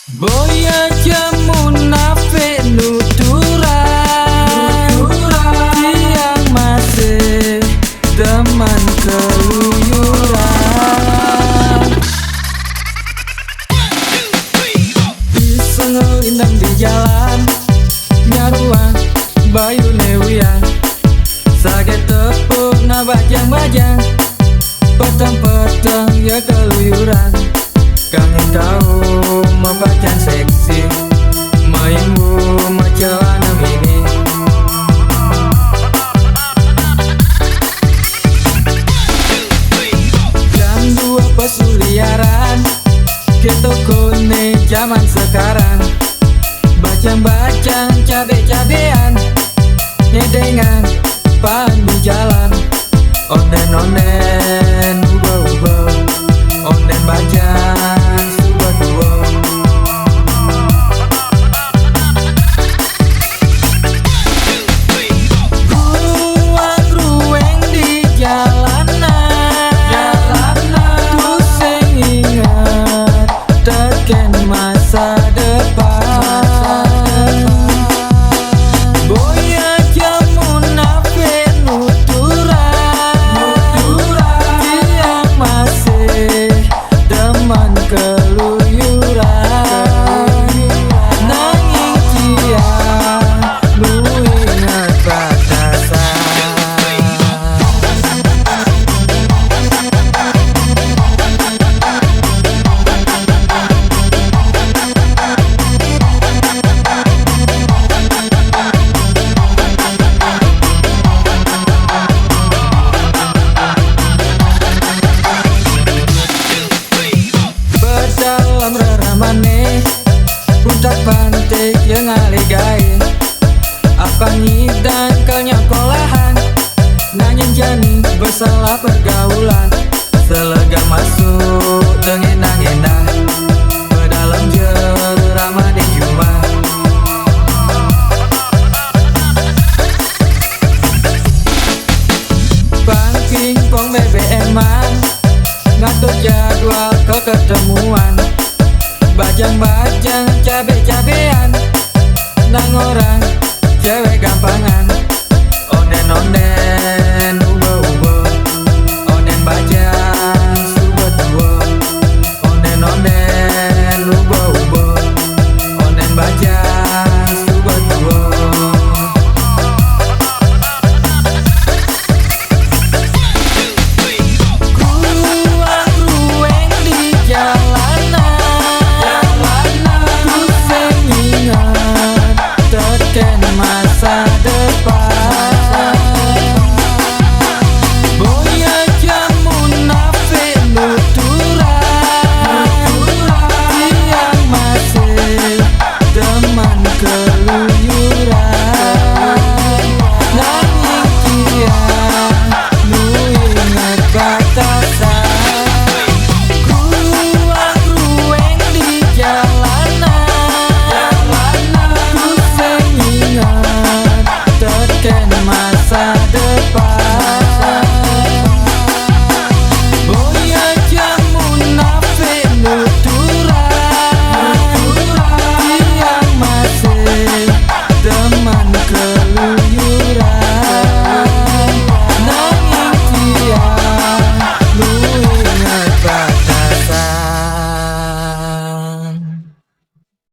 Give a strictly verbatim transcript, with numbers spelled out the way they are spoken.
Boya jamu nape nuturan, tiang masih demen keluyuran. Iseng lindang di jalan, nyaruang bayu newian. Saget tepuk na bajang-bajang, peteng-peteng ya keluyuran. Kangen kau mapacan seksi, maimbu macelana mini. Jam dua pesuliaran, kita kone zaman sekarang. Bacang-bacang cabe-cabean, ngedengan pan di jalan. Onden-onden, uba-uba, onden bajang, suba dua. Ruang rueng di jalanan, tusing ingat teken masa depan. Boya jamu nape nuturan, tiang masih demen keluyuran. Nanging tiang nu ingat batasan. Bedalam reramane, puntak pantik yang aligai. Apa ngidang kau nyakolahan, nangin jani bersalah pergaulan. Selega masuk dengan angin dah, bedalam jerama di jumah. Pangking pong bebe emang ngatur jadwal keketemuan. Bajang-bajang cabe-cabean, nang orang cewek gampangan. Onden-onden,